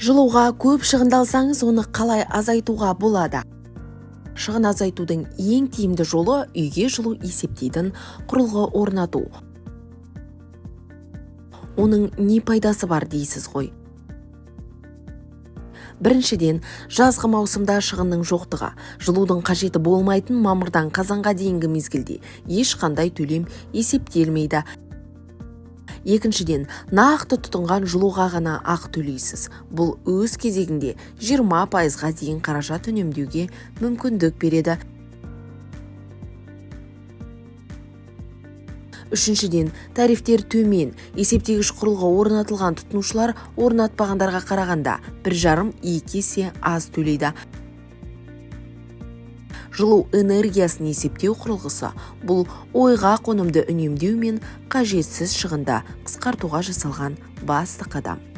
Жылуға көп шығындалсаңыз, оны қалай азайтуға болады? Шығын азайтудың ең тиімді жолы – үйге жылу есептейтін құрылғы орнату. Оның не пайдасы бар дейсіз ғой? Біріншіден, жазғы маусымда шығынның жоқтығы. Жылудың қажеті болмайтын мамырдан қазанға дейінгі мезгілде ешқандай төлем есептелмейді. Екіншіден, нақты тұтынған жылуға ғана ақы төлейсіз. Бұл өз кезегінде 20%-ға дейін қаражат үнемдеуге мүмкіндік береді. Үшіншіден, тарифтер төмен. Есептегіш құрылғы орнатылған тұтынушылар орнатпағандарға қарағанда 1,5-2 есе аз төлейді. Жылу энергиясын есептеу құрылғысы – бұл ойға қонымды үнемдеу мен қажетсіз шығынды қысқартуға жасалған басты қадам.